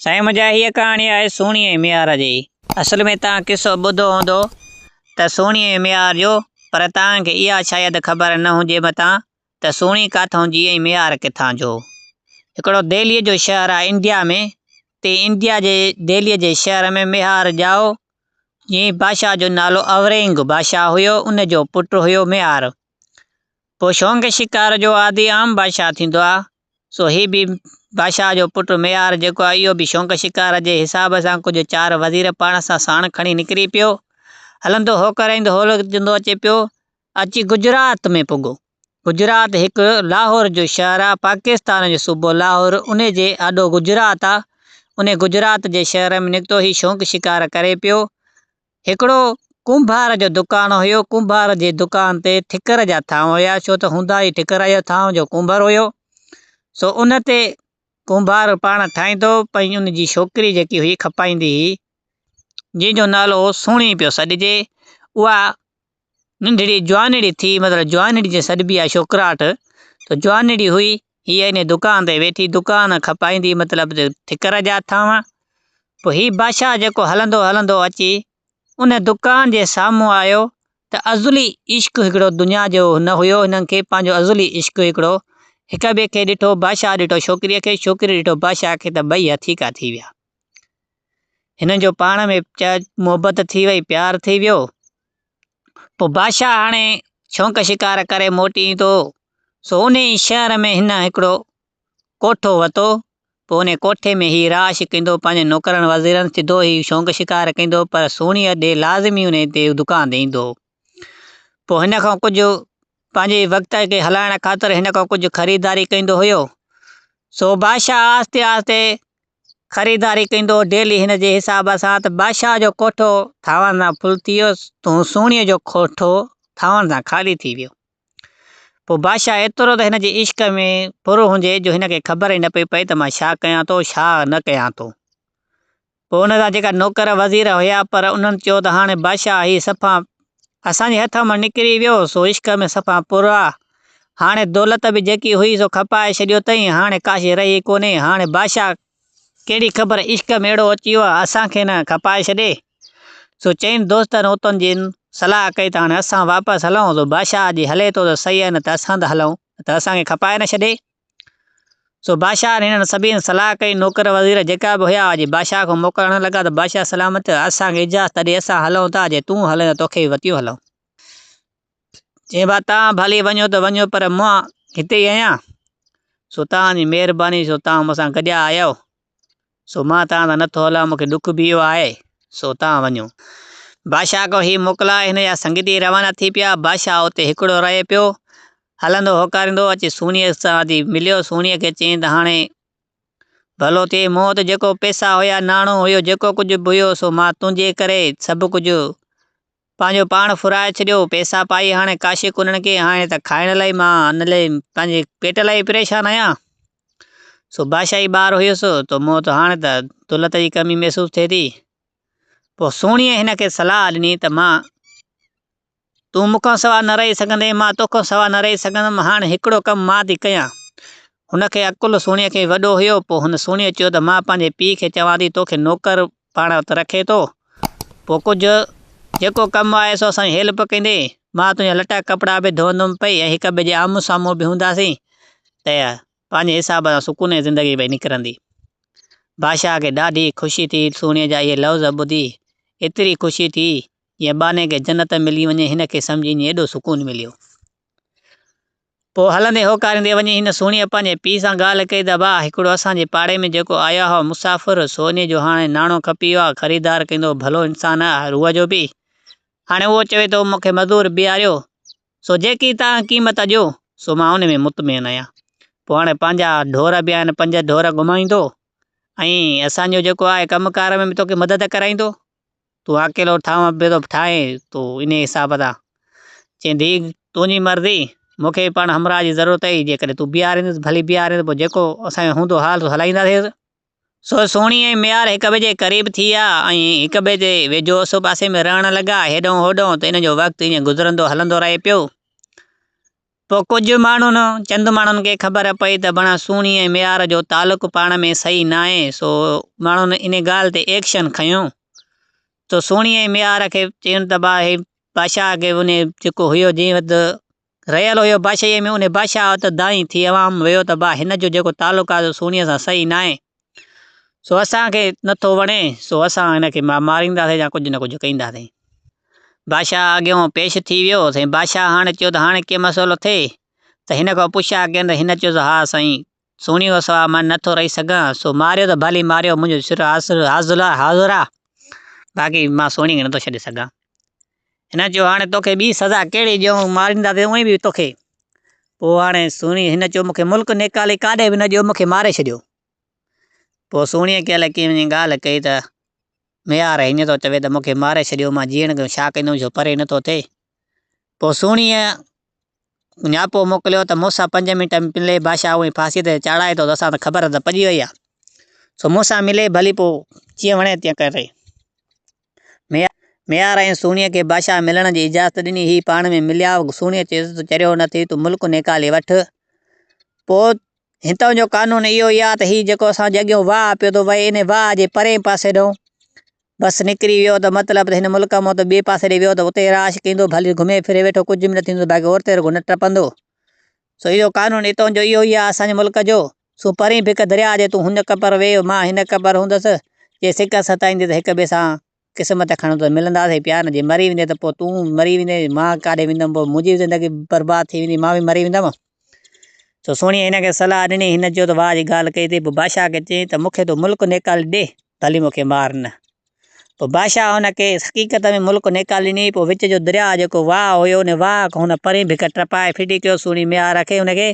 سائين منهنجا هيء ڪهاڻي آهي سهڻي ۽ ميهار جي. اصل ۾ توهان قصو ٻڌو هوندو ته سهڻي ۽ ميهار جو پر توهان کي اها شايد خبر نه هجي متان ته سهڻي ڪاٿئون جي ۽ ميهار ڪٿان جو. هڪڙو دهليء جو شهر آهي انڊيا ۾ تي انڊيا جي دهليء جي شهر ۾ ميهار ڄائو جنهن بادشاهه جو نالو اورنگ بادشاهه هيو ان جو پٽ هيو ميهار. پوء شونق شڪار جو عادي عام بادشاهه ٿيندو آ، سو هي به بادشاهه جو پٽ ميهار جيڪو آ، اهو به شونق شڪار جي حساب سان ڪجهه چار وزير پاڻ سان ساڻ کڻي نڪري پيو. هلندو هوڪرائيندو هولڪجندو اچي پيو، اچي گجرات ۾ پڳو. گجرات هڪ لاهور جو شهر آ، پاڪستان جو صوبو لاهور، انهي جي آڏو گجرات آ، انهي گجرات جي شهر ۾ نڪتو، هي شونق شڪار ڪري پيو. هڪڙو ڪنڀار جو دڪان هيو، ڪنڀار جي دڪان تي ٺڪر جا ٿانو هيا، ڇو ته هوندا ئي ٺڪر جا ٿانو جو ڪنڀر هيو، سو ان تي ڪنڀار پاڻ ٺاهيندو پئي ان جي ڇوڪري جيڪي هئي کپائيندي هئي، جنهن جو نالو سهڻي پيو سڏجي، اها ننڍڙي جوانڙي ٿي مطلب جوانڙي جيئن سڏبي آهي ڇوڪراٽ ته جوانڙي هئي هيء انهي دڪان تي ويٺي دڪان کپائيندي مطلب ته ٺڪر جا ٿانو. پوء هي بادشاهه جيڪو هلندو هلندو اچي ان دڪان جي سامهون آيو ته ازلي عشق هڪڙو دنيا جو نه هيو هنن کي پنهنجو ازلي عشق هڪڙو هڪ ٻئي کي ڏٺو بادشاهه ڏٺو ڇوڪريء کي ڇوڪري ڏٺو بادشاهه کي ته ٻئي هٿيڪا ٿي ويا. هنن جو پاڻ ۾ محبت ٿي وئي پيار ٿي ويو. پوء بادشاهه هاڻي شونق شڪار ڪري موٽي ايندو هو، سو انهي شهر ۾ هن هڪڙو ڪوٺو ورتو، پوء انهي ڪوٺي ۾ هي رهائش ڪندو، پنهنجي نوڪرن وزيرن سڌو هي شونق شڪار ڪندو، پر سهڻيء ڏي لازمي انهي تي دڪان تي ايندو هو. پوء هن کان ڪجهه پنهنجي وقت کي هلائڻ خاطر هن کان ڪجهه خريداري ڪندو هيو، سو بادشاهه آهستي آهستي خريداري ڪندو هو ڊيلي هن جي حساب سان ته بادشاهه جو ڪوٺو ٿانون سان ڦل ٿي ويو ته سهڻيء جو ڪوٺو ٿانون سان خالي ٿي ويو. پوء بادشاهه ايترو ته هن جي عشق ۾ پر هجي جو هن کي خبر ئي نه پئي پئي ته مان ڇا ڪيان ٿو ڇا نه ڪيان ٿو. پوء ان جا جيڪا نوڪر وزير هيا پر انهن چيو ته هاڻي بادشاهه هي صفا اسان جي هٿ مان نڪري ويو سو عشق ۾ صفا پر آ. هاڻي دولت به جيڪي هئي سو کپائي ڇڏيو اٿئين، هاڻي ڪا شيء رهي ڪونهي، هاڻي بادشاهه ڪهڙي خبر عشق ۾ اهڙو اچي ويو آ اسان کي نه کپائي ڇڏي. سو چئن دوستن اتن جن صلاح ڪئي ته هاڻي اسان واپس هلون سو بادشاهه جي هلي ٿو ته صحيح آهي نه ته اسان ته هلون نه ته اسان کي کپائي نه ڇڏي. سو بادشاهه هنن سڀني صلاح ڪئي، نوڪر وزير جيڪا به هيا، جي بادشاهه کان موڪلڻ لڳا ته بادشاهه سلامت اسان کي اجازت ڏي اسان هلون ٿا، جي تون هلين ته توکي به وتيون هلون. چيائين ڀاء توهان ڀلي وڃو ته وڃو پر مان هتي ئي آهيان، سو توهان جي مهرباني سو توهان مون سان گڏيا آهيو، سو مان توهان سان نٿو هلان، مون کي ڏک به اهو آهي، سو توهان وڃو. بادشاهه کان هي موڪلائي هن جا سنگتي روانا ٿي پيا. بادشاهه اتي هڪڙو رهي پيو. هلندو هوڪاريندو اچي سهڻيء سان اچي مليو. سهڻيء کي چيائين ته هاڻي ڀلو ٿئي، مون وٽ جيڪو پئسا هيا، ناڻو هيو، جيڪو ڪجهه به هيو، سو مان تنهنجي ڪري سڀ ڪجهه پنهنجو پاڻ ڦرائي ڇڏيو، پئسا پائي هاڻي ڪاشي ڪونهن کي، هاڻي ته کائڻ لاء مان ان لاء پنهنجي پيٽ لاء ئي پريشان آهيان. سو بادشاهي ٻار هيس ته مون ته هاڻي ته دولت جي ڪمي محسوس ٿئي ٿي. پوء سهڻيء هن کي صلاح ڏني ته مان تون مون کان سوا نه رهي سگهندين، مان توکان سوا نه رهي سگهندم، هاڻي هڪڙو ڪم مان ٿي ڪيان. هن کي عقل سهڻيء کي وڏو هيو، پوء هن سهڻيء چيو ته مان پنهنجي پيء کي چوان ٿي توکي نوڪر پاڻ وٽ رکي ٿو، پوء ڪجهه جيڪو ڪم آهي سو اسان جي هيلپ ڪندين، مان تنهنجا لٽا ڪپڙا به ڌوئندم پئي ۽ هڪ ٻئي جي آمهون سامهون به هونداسين ته پنهنجي حساب سان سڪون جي زندگي پئي نڪرندي. بادشاهه کي ڏاڍي خوشي ٿي سهڻيء جا اهي لفظ ٻڌي، ايتري خوشي ٿي جيئن ٻانهي کي جنت ملي وڃي، هن کي سمجهي ائين ايڏو سڪون مليو. پوء هلندي هوڪاريندي وڃي هن سهڻيء پنهنجي پيء سان ڳالهه ڪئي ته ابا هڪڙو اسان جي پاڙي ۾ جيڪو آيو آهي مسافر سو انهيء جو هاڻي ناڻو کپي ويو آهي خريدار ڪندو ڀلو انسان آهي روح جو به هاڻي اهو چوي ٿو مون کي مزور بيهاريو سو جيڪي توهان قيمت ڏيو سو مان ان ۾ مطمئن آهيان پوء هاڻي پنهنجا ڍور به آهن پنج ڍور گهمائيندو ۽ اسان جو جيڪو آهي ڪم ڪار ۾ به توکي مدد ڪرائيندو تون اڪيلو ٺاهه به ٿو ٺاهين تون انهيء حساب سان. چيائين ڌيء تنهنجي مرضي، مون کي پاڻ همراهه جي ضرورت اهي، جيڪڏهن تون بيهارينديس ڀلي بيهاريندس پوء جيڪو اسان جو هوندو حال سو هلائينداسينس. سو سهڻي ۽ ميهار هڪ ٻئي جي قريب ٿي ويا ۽ هڪ ٻئي جي ويجهو اوسي پاسي ۾ رهڻ لڳا، هيڏانهن هوڏانهن ته انهن جو وقت ائين گذرندو هلندو رهي پيو. پوء ڪجهه ماڻهن، چند ماڻهن کي خبر پئي ته بڻا سهڻي ۽ ميهار جو تعلق پاڻ ۾ صحيح ناهي، سو ماڻهن ان ڳالهه تي ايڪشن کنيو. سو سهڻي ۽ ميهار کي چين ته با هي بادشاهه کي ان جيڪو هيو جنهن وٽ رهيل هيو بادشاهيء ۾ ان بادشاهه وٽ دانهين ٿي عوام ويو ته با هن جو جيڪو تعلق آهي سو سهڻيء سان صحيح ناهي، سو اسان کي نٿو وڻي، سو اسان هن کي مارينداسين يا ڪجهه نه ڪجهه ڪنداسين. بادشاهه اڳيون پيش ٿي ويو. سائين بادشاهه هاڻي چيو ته هاڻي ڪي مسئلو ٿئي ته هن کان پڇا ڪين ته هن چيو ته ها سائين سهڻي کان سواء مان نٿو رهي سگهان، سو ماريو ته ڀلي ماريو منهنجو سر حاضر حاضر آ، باقي مان سهڻي کي نٿو ڇڏي سگهان. هن چيو هاڻي توکي ٻي سزا ڪهڙي ڏيون، مارينداسين اونئين به توکي. پوء هاڻي سهڻي هن چيو مونکي ملڪ نيڪالي ڪاڏي به نه ڏيو مونکي ماري ڇڏيو. پوء سهڻيء کي الائي ڪنهن وڃي ڳالهه ڪئي ته ميهار هيئن ٿو چوي ته مون کي ماري ڇڏيو، مان جيئڻ کان ڇا ڪندم جو پري نٿو ٿئي. پوء سهڻيء نياپو موڪليو ته مون سان پنج منٽ ملي، بادشاهه اونهي ڦاسيء تي چاڙهائي ٿو ته اسان ته خبر ته پڄي وئي آهي، سو مون سان ملي ڀلي پوء جيئن وڻي تيئن ڪري. ميهار ۽ سهڻيء کي بادشاهه ملڻ جي اجازت ڏني. هي پاڻ ۾ مليا. سهڻيء چيس ته چريو نه ٿي، تون ملڪ نيڪالي وٺ. پوء هتان جو قانون اهو ئي آهي ته هي جيڪو اسان جي اڳيون واهه پيو ٿو وهي ان واهه جي پرئين پاسي ڏانهن بس نڪري ويو ته مطلب ته هن ملڪ مان ته ٻئي پاسي ڏي ويو ته اتي رهائش ڪندو ڀلي گهمي ڦري ويٺو ڪجهه به نه ٿيندو باقي اورتي رڳو نه ٽپندو. سو اهو قانون هتان جو اهو ئي آهي اسان جي ملڪ جو. سو پرين ڀڪ درياء جي تون هن ڪپر ويهه مان هن ڪپر هوندس جي سڪ ستائيندي ته هڪ ٻئي سان قسمت کڻو ته ملنداسين پيار نه جي مري ويندين ته پوء تون مري ويندين مان ڪاڏي ويندم پوء منهنجي به زندگي برباد ٿي ويندي مان به مري ويندم. سو سهڻيء هن کي صلاح ڏني هن چيو ته واهه جي ڳالهه ڪئي اٿئي پوء بادشاهه کي چيائين ته مون کي تون ملڪ نيڪالي ڏي ڀلي مون کي مار نه. پوء بادشاهه هن کي حقيقت ۾ ملڪ نيڪالي ڏني پوء وچ جو درياء جيڪو واهه هيو ان واهه کان هن پرين ڀڪ ٽپائي ڦٽي ڪيو سهڻي ميهار کي هن کي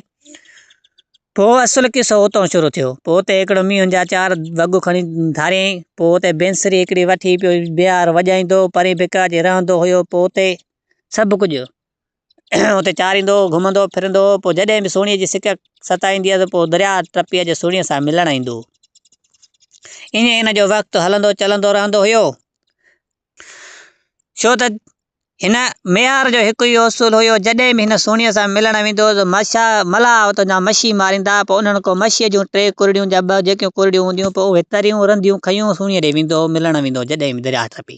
پوء اصل قصو اتان شروع ٿيو. پوء اتي هڪڙو مينهن جا چار وڳ کڻي ڌاريائين. پوء اتي بينسري هڪڙي وٺي پيو بيهار وڄائيندو هو. پرين ڀڪا جي رهندو هيو. پوء اتي سڀ ڪجهه اتي چاريندو هو، گهمندو ڦرندو هو. پوء جڏهن به سهڻيء جي سڪ ستائيندي هيس، پوء درياهه ٽپي اچي سهڻيء سان ملڻ ايندو هو. ائين هن جو وقت هلندو چلندو رهندو هيو. ڇو ته هن ميهار جو هڪ ئي اصول هيو، جڏهن به هن سهڻيء سان ملڻ ويندو هو ته مشا ملاح اتان جا مڇي ماريندا پوء انهن کان مڇيء جون ٽي ڪرڙيون يا ٻه جيڪيون ڪرڙيون هونديون پوء اهي تريون رنڌيون کنيون سهڻيء ڏي ويندو هو ملڻ ويندو هو جڏهن به درياهه ٽپي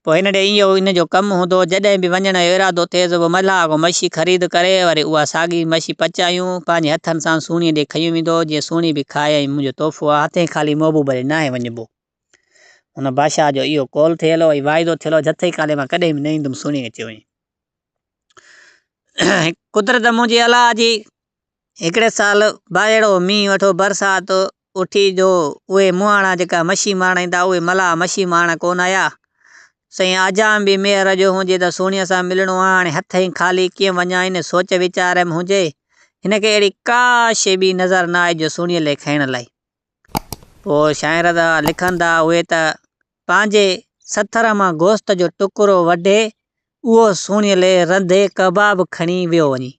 پوء هن ڏي اهو ان جو ڪم هوندو هو جڏهن به وڃڻ جو ارادو ٿئيس پوء ملاح کان مڇي خريد ڪري وري اها ساڳي مڇي پچايون پنهنجي هٿن سان سهڻيء ڏي کنيون ويندو هو جيئن سهڻي به کائي ۽ منهنجو تحفو آهي هٿين خالي محبوب ڏي ناهي وڃبو. هن بادشاهه جو اهو قول ٿيل هو ۽ واعدو ٿيل هو جٿي ڪالي مان ڪڏهن به نه ايندم سهڻي کي چيو قدرت منهنجي الله جي هڪڙي سال باهڙو مينهن وٺو برسات اٺي جو اهي مهاڻا جيڪا مڇي مارڻ ايندا اهي ملاح مڇي مارڻ ڪونه آيا سائين آجام به ميهر جو هجي ته سهڻي سان ملڻو آ هاڻي هٿ ئي خالي ڪيئن وڃان ان سوچ ويچار ۾ هجي هن کي اهڙي ڪا شيء به نظر نه آئي جو سهڻي لئي کڻڻ لاء پوء شاعر ته لکندا اهي ته پنهنجي سٿر مان گوشت جو ٽڪرو وڍي اهو سهڻيء لئي رنڌي ڪباب کڻي ويو وڃي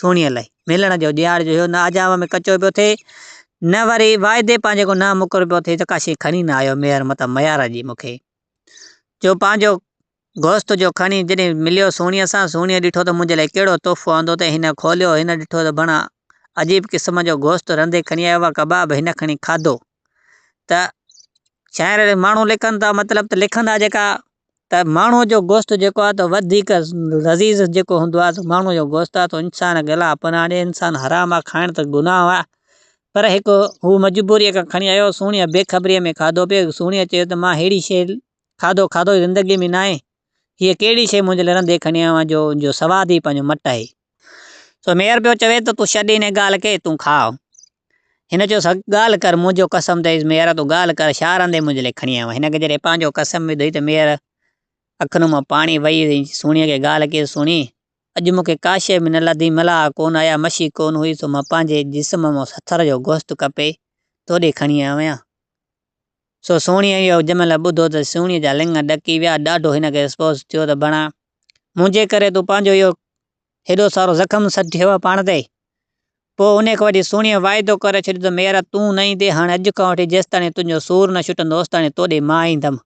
سهڻيء لئي ملڻ جو ڏيهاڙ جو هيو نه اجام ۾ ڪچو پيو ٿئي نه وري واعدي پنهنجي کان نه مڪر پيو ٿئي ته ڪا شيء کڻي نه آيو ميهر متان ميار جي مون کي جو پنهنجو گوشت جو کڻي جڏهن مليو سهڻيء سان، سهڻيء ڏٺو ته منهنجي لاء ڪهڙو تحفو آندو اٿئي، هن کوليو، هن ڏٺو ته بڻا عجيب قسم جو گوشت رنڌي کڻي آيو آهي، ڪباب هن کڻي کاڌو ته شاعر ماڻهو لکن ٿا مطلب ته لکندا جيڪا ته ماڻهوء جو گوشت جيڪو آهي ته وڌيڪ لذيذ جيڪو هوندو آهي سو ماڻهوء جو گوشت آهي ته انسان کي الله پناهه ڏي انسان حرام آهي کائڻ ته گناهه آهي پر هڪ هو مجبوريء کان کڻي آيو، سهڻيء بي خبريء ۾ کاڌو پيو، سهڻيء چيو ته مان ههڙي شيء کاڌو کاڌو زندگيء ۾ ناهي، هيء ڪهڙي شيء منهنجي لاء رنڌي کڻي آيو آهين جو ان جو سواد ئي پنهنجو مٽ آهي. سو ميهر پيو چوي ته تون ڇڏ انهيء ڳالهه کي، تون کاء. هن چيو سچ ڳالهه ڪر، منهنجو قسم اٿئي ميهر تون ڳالهه ڪر، ڇا رنڌي منهنجي لاء کڻي آيو آهين. هن کي جڏهن پنهنجو قسم وڌوئي ته ميهر اکين مان پاڻي وهي سهڻيء کي ڳالهه ڪئي ته سهڻي! اڄ مون کي ڪا شيء به نه لڌي، ملاح ڪونه آيا، مڇي ڪونه هئي، سو مان پنهنجي جسم مان سٿر جو گوشت ڪپي توڏي کڻي آيو آهيان. سو سهڻيء اهو جنهن مهل ٻڌو ته سهڻيء جا لڱ ڏڪي ويا. ڏاڍو هن کي افسوس ٿيو ته بڻا منهنجي ڪري تون پنهنجو اهو هيڏو سارو زخم سٽيو آهي پاڻ تي. پوء انهيء کان وٺي سهڻيء واعدو ڪري ڇڏيو ته ميرا تون نه ايندين، هاڻي اڄ کان وٺي جيستاڻي تنهنجو سور نه ڇٽندو اوستاڻي توڏي مان ايندم.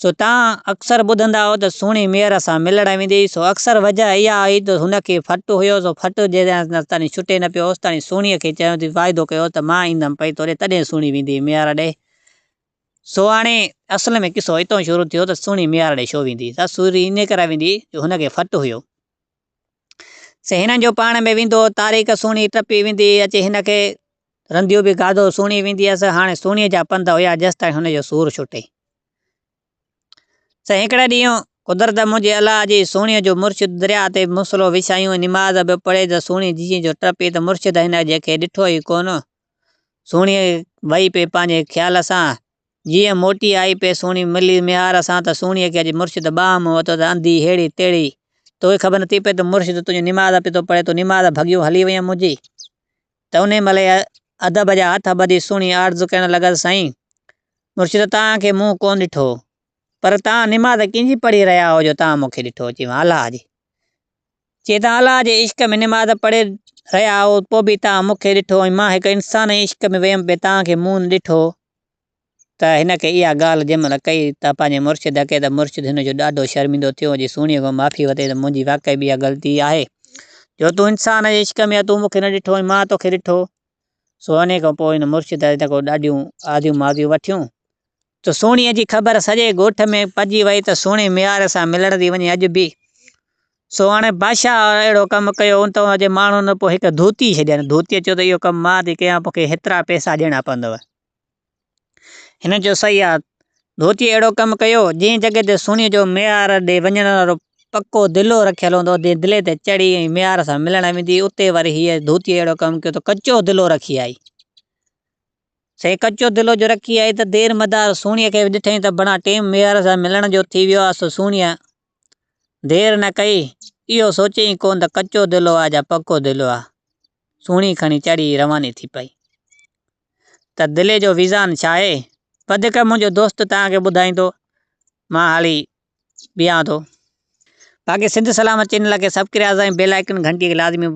سو توهان اڪثر ٻڌندا هئو ته سهڻي ميهر سان ملڻ ويندي هئي، سو اڪثر وجهه اها هئي ته هن کي ڦٽ هيو، سو ڦٽ جيستائين ڇٽي نه پيو اوستائين سهڻيء کي چيو ٿي واعدو ڪيو ته مان ايندم پئي توڏي تڏهن سهڻي ويندي هئي ميهر ڏي. سو هاڻي اصل ۾ قصو اتان شروع ٿيو ته سهڻي ميهر ڏي ڇو ويندي هئي؟ سا سهڻي انهيء ڪري ويندي هئي جو هن کي ڦٽ هيو. سي هنن جو پاڻ ۾ ويندو هو، تاريخ سهڻي ٽپي ويندي هئي، اچي هن کي رنڌيو به گادو سهڻي ويندي هيس، هاڻي سهڻيء جا پنڌ هيا جيستائين هن جو سور ڇٽي. سائين هڪڙي ڏينهن قدرت منهنجي الله جي سهڻيء جو مرشد درياء تي مصلو وڇايون ۽ نماز به پڙهي ته سهڻي جيئن جو ٽپي ته مرشد هن جي کي ڏٺو ئي ڪونه. سهڻي وئي پئي پنهنجي خيال سان. جيئن موٽي آئي پئي سهڻي ملي ميهار سان ته سهڻيء کي اڄ مرشد ٻانهن ۾ ورتو ته انڌي ههڙي تهڙي توکي خبر نٿي پئي ته مرشد تنهنجي نماز پيو ٿو پڙهي تون نماز ڀڳيون هلي وئين منهنجي. ته انهيء مهل ئي ادب جا هٿ ٻڌي سهڻي عرض ڪرڻ لڳس، سائين! مرشد توهان کي مون ڪونه ڏٺو، پر توهان نماز ڪنهن جي پڙهي رهيا هئو جو توهان مون کي ڏٺو؟ چيم، الله جي. چي، توهان الله جي عشق ۾ نماز پڙهي رهيا هئو، پوء به توهان مون کي ڏٺو ۽ مان هڪ انسان جي عشق ۾ ويم پئي توهان کي مون نه ڏٺو. ته هن کي اها ڳالهه جنهن مهل ڪئي ته پنهنجي مرشد کي ته مرشد هن جو ڏاڍو شرمندو ٿيو جي سهڻيء کان معافي ورتي ته منهنجي واقعي به اها غلطي آهي جو تون انسان جي عشق ۾ تون مون کي نه ڏٺو ۽ مان توکي ڏٺو. سو انهيء کان پوء هن مرشد هن کان ڏاڍيون آڌيون ماضيون وٺيون ته سهڻيء جي خبر سڄي ڳوٺ ۾ پئجي وئي ته سهڻي ميهار سان ملڻ ٿي وڃي اڄ به. سو هاڻي بادشاهه اهڙو ڪم ڪيو ان ته جي ماڻهن پوء هڪ ڌوتي ڇڏين. ڌوتيء چيو ته اهو ڪم مان ٿي ڪيان مون کي هيترا پئسا ڏيڻا پوندؤ. هن چيو صحيح آ. ڌوتيء اهڙو ڪم ڪيو، جنهن جڳهه تي سهڻيء جو ميهار ڏي وڃڻ وارو پڪو دلو رکيل هوندو هو، جنهن دلي تي چڙهي ۽ ميهار سان ملڻ ويندي هئي، اتي وري هيء ڌوتيء اهڙو ڪم ڪيو ته ڪچو دلو رکي آئي. سائين ڪچو دلو جو رکي آئي ته دير مدار سهڻيء کي ڏٺائين ته بڻا ٽيم ميهار سان ملڻ جو ٿي ويو آ، سو سهڻيء دير نه ڪئي، اهو سوچيائين ڪونه ته ڪچو دلو آ جا پڪو دلو آ. سهڻي کڻي چڙهي رواني ٿي پئي. ته دلي جو ويزان ڇا آهي؟ وڌيڪ منهنجو دوست توهان کي ٻڌائيندو. مان هالي بيهان ٿو. باقي سنڌ سلامت چينل کي سبڪرائز ۽ بيل آئيڪن گهنٽي کي لازمي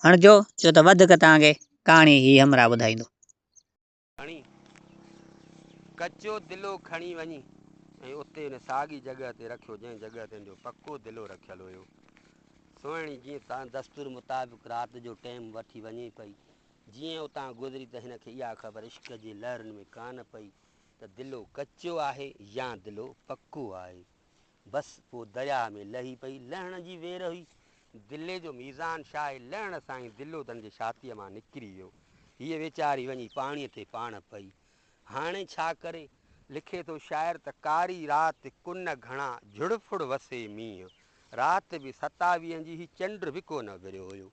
هڻجو ڇو ته وڌيڪ توهان کي ڪهاڻي هي همراهه ٻڌائيندو. کڻي ڪچو دلو کڻي وڃي ۽ اتي ان ساڳي جڳهه تي رکيو جنهن جڳهه تي ان جو پڪو دلو رکيل هيو. سهڻي جيئن تان دستور مطابق رات جو ٽيم وٺي وڃي پئي. جيئن اتان گذري ته هن کي اها خبر عشق جي لهرن ۾ ڪانه پئي ته دلو ڪچو آهي يا دلو پڪو آهي. بس پوء درياهه ۾ لهي پئي. لهڻ جي وير هئي. دلي جو ميزان شاهي لهڻ سان ئي دلو تن جي ڇاتيء مان نڪري ويو. هيء ويچاري وڃي پاڻيء تي پاڻ پئي. هاڻي ڇا ڪري؟ لکي ٿو شاعر ته ڪاري رات ڪن گهڻا جهڙ ڦڙ وسي مينهن. رات به ستاويهن جي هئي چنڊ به ڪونه اڀريو هيو.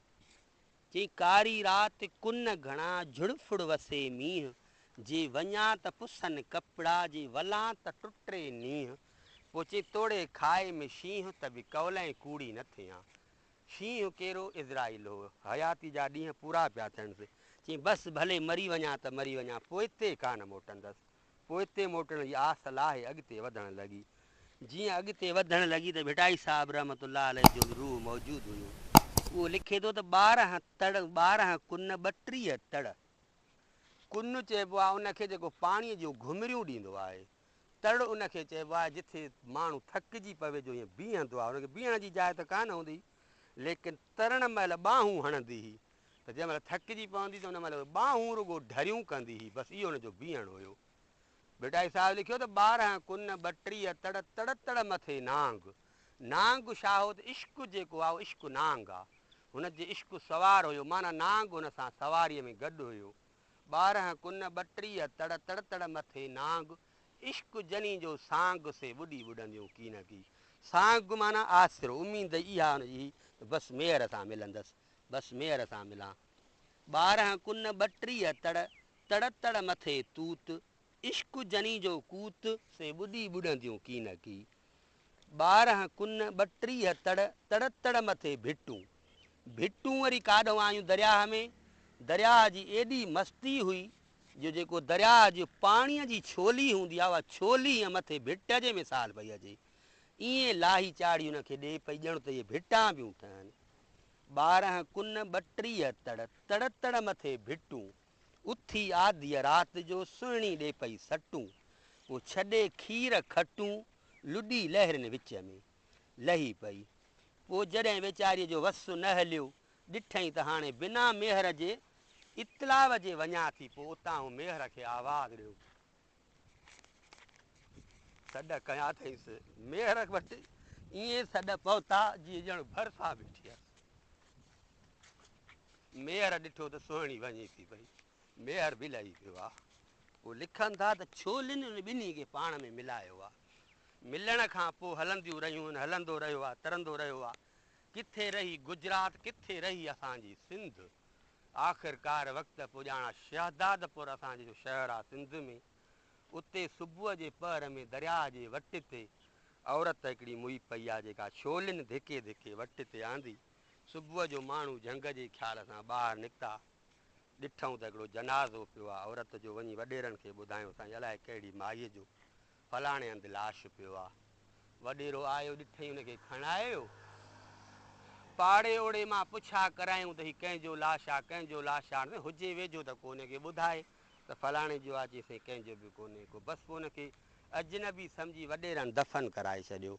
چي ڪاري رات ڪن گهڻا جهڙ ڦڙ وسي مينهن، جي وڃان ته پسن ڪپڙا، جي ولان ته ٽٽي نينهن، پوء چي توڙي کائي م شينهن ته به قولئين ڪوڙي نه ٿيان. شينهن ڪيرو عزرائيل هو، حياتي جا ڏينهن پورا پيا ٿينس، چي بس ڀلي مري وڃان ته مري وڃان، پوئتي ڪانه موٽندس. پوئتي موٽڻ جي آس لاهي اڳتي وڌڻ لڳي. جيئن اڳتي وڌڻ لڳي ته ڀٽائي صاحب رحمة الله عليه جو به روح موجود هيو. اهو لکي ٿو ته 12 تڙ، 12 ڪن، 32 تڙ. ڪن چئبو آهي ان کي جيڪو پاڻيء جون گهمريون ڏيندو آهي. تڙ ان کي چئبو آهي جٿي ماڻهو ٿڪجي پوي جو ائين بيهندو آهي. ان کي بيهڻ جي جاء ته ڪانه هوندي ليڪن ترڻ مهل ٻانهون هڻندي هئي. ته جنهن مهل ٿڪجي پوندي ته ان مهل اهي ٻانهون رڳو ڍريون ڪندي هئي، بس اهو هن جو بيهڻ هيو. ڀٽائي صاحب لکيو ته 12 ڪن 32 تڙ، تڙ تڙ مٿي نانگ. نانگ ڇا هو ته عشق جيڪو آ اهو عشق نانگ آ. هن جي عشق سوار هيو معنيٰ نانگ هن سان سواريء ۾ گڏ هيو. 12 ڪن 32 تڙ، تڙ تڙ مٿي نانگ. عشق جني جو سانگ سي ٻڏي ٻڏنديون ڪينڪي. سانگ معنيٰ آسرو، اميد اها هن جي هئي ته بس ميهر سان ملندس. بس ميهر سان ملان. 12 ڪن 32 تڙ، تڙ تڙ مٿي توت، عشق جني جو ڪوت، سي ٻڏي ٻڏنديون ڪينڪي. 12 ڪن 32 تڙ، تڙ تڙ مٿي ڀٽون. ڀٽون وري ڪاڏهون آيون درياهه ۾. درياهه جي ايڏي مستي هئي جو جيڪو درياهه جي پاڻيء جي ڇولي هوندي آهي اها ڇولي ائين مٿي ڀٽ جي مثال پئي اچي. ائين لاهي چاڙهي ان کي ڏي پئي ڄڻ ته اهي ڀٽان پيون ٺهن. 12 ڪن 32 تڙ، تڙ تڙ مٿي ڀٽون، اٿي آڌيء رات جو سهڻي ڏي پئي سٽون، پوء ڇڏي کير کٽون، لڏي لهرين وچ ۾ لهي پئي. پوء جڏهن ويچاريء جو وس نه هليو، ڏٺئين ته هاڻي بنا ميهر جي اطلاع جي وڃان ٿي، پوء اتانهون ميهر کي آواز ڏيو. سڏ ڪيا اٿئينس. ميهر وٽ ائين سڏ پهتا، جيئن ڄڻ ڀرسان بيٺي هيس. ميهر ڏٺو ته سهڻي وڃي ٿي پئي. ميهر به لهي پيو آ. پوء لکن ٿا ته ڇولين انهن ٻنهي کي پاڻ ۾ ملايو آ. ملڻ کان پوء هلنديون رهيون، هلندو رهيو آ، ترندو رهيو آ. ڪٿي رهي گجرات، ڪٿي رهي اسان جي سنڌ. آخرڪار وقت پڄاڻا شهدادپور اسان جو شهر آ سنڌ ۾، اتي صبح جي پهر ۾ درياهه جي وٽ تي عورت هڪڙي موئي پئي آ، جيڪا ڇولين ڌڪي ڌڪي وٽ تي آندي. صبح جو ماڻهو جهنگ جي خيال سان ٻاهر نڪتا. ڏٺائون ته هڪڙو جنازو پيو آ، عورت جو وڃي وڏيرن کي ٻڌايائون، سائين الائي ڪهڙي مائيء جو فلاڻي هنڌ لاش پيو آ. وڏيرو آيو، ڏٺئي ان کي کڻايو. پاڙي اوڙي مان پڇا ڪرايائون ته هي ڪنهن جو لاش آ، ڪنهن جو لاش آ. هاڻ هجي ويجهو ته ڪو ان کي ٻڌائي ته فلاڻي جو آ، چيس سائين ڪنهن جو به ڪونهي ڪو. بس پوء ان کي اجنبي سمجهي وڏيرن دفن ڪرائي ڇڏيو.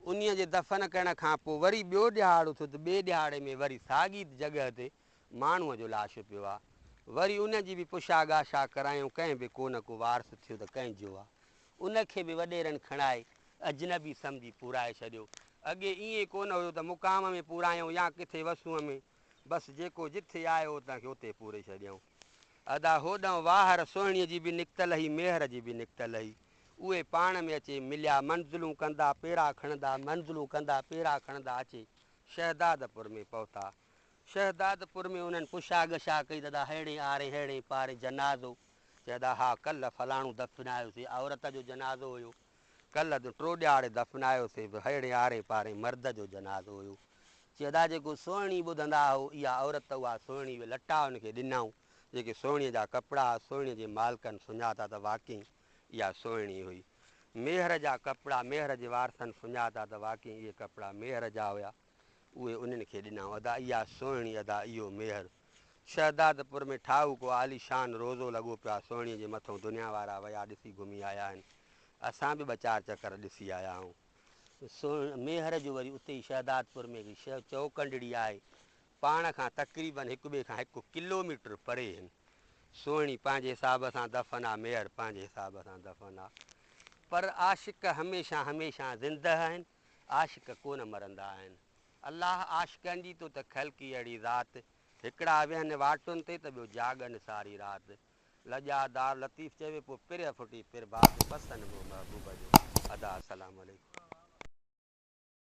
انهيء جي دفن ڪرڻ کان پوء وري ٻيو ڏهاڙو ٿيو ته ٻئي ڏهاڙي ۾ وري ساڳي جڳهه تي ماڻهوء جو لاش پيو آ. وري ان جي به پڇا ڳاڇا ڪرايائون، ڪنهن به ڪو نه ڪو وارث ٿيو ته ڪنهن جو آ. ان کي به وڏيرن کڻائي اجنبي سمجهي پورائي ڇڏيو. اڳي ائين ڪونه هيو ته مقام ۾ پورايائون يا ڪٿي وسونء ۾، بس جيڪو جٿي آيو تنهن کي اتي پوري ڇڏيائون. ادا هوڏانهن واهر سهڻيء جي به نڪتل هئي، ميهر جي به نڪتل هئي. اهي پاڻ ۾ اچي مليا، منزلون ڪندا، پيرا کڻندا، منزلون ڪندا، پيرا کڻندا اچي شهدادپور ۾ پهتا. شهدادپور ۾ انهن پڇا ڳڇا ڪئي ته ادا ههڙي آري ههڙي پاري جنازو؟ چي ادا ها ڪلهه فلاڻو دفنايوسي، عورت جو جنازو هيو. ڪلهه ته ٽو ڏهاڙي دفنايوسي به ههڙي آري پاري مرد جو جنازو هيو. چي ادا جيڪو سهڻي ٻڌندا هئو اها عورت اها سهڻي اهي لٽا ان کي ڏنائون جيڪي سهڻيء جا ڪپڙا ها سهڻيء جي مالڪن سڃاتا ته واقعي اها سهڻي هئي. ميهر جا ڪپڙا ميهر جي وارثن سڃاتا ته واقعي اهي ڪپڙا ميهر جا هيا. اهي انهن کي ڏنائون. ادا اها سهڻي ادا اهو ميهر. شهدادپور ۾ ٺاهوڪو عاليشان روضو لڳو پيو آ. سهڻيء جي مٿئون دنيا وارا ويا ڏسي گهمي آيا آهن. اسان به ٻه چار چڪر ڏسي آيا آهيون. ميهر جو وري اتي ئي شهدادپور ۾ هڪڙي چؤڪنڊڙي آهي. پاڻ کان تقريباً هڪ ٻئي کان هڪ ڪلو ميٽر پري هن. سهڻي پنهنجي حساب سان دفن آ، ميهر پنهنجي حساب سان دفن آ. پر عاشق هميشه هميشه زنده آهن. عاشق ڪونه مرندا آهن. الله عاشقن جي تو ته خلقي اهڙي ذات، هڪڙا ويهن واٽن تي ته ٻيو جاڳن ساري رات. لڄا دار لطيف چوي پوء پرهه ڦٽي پرڀات، پسن منهن محبوب جو. ادا السلام عليڪم.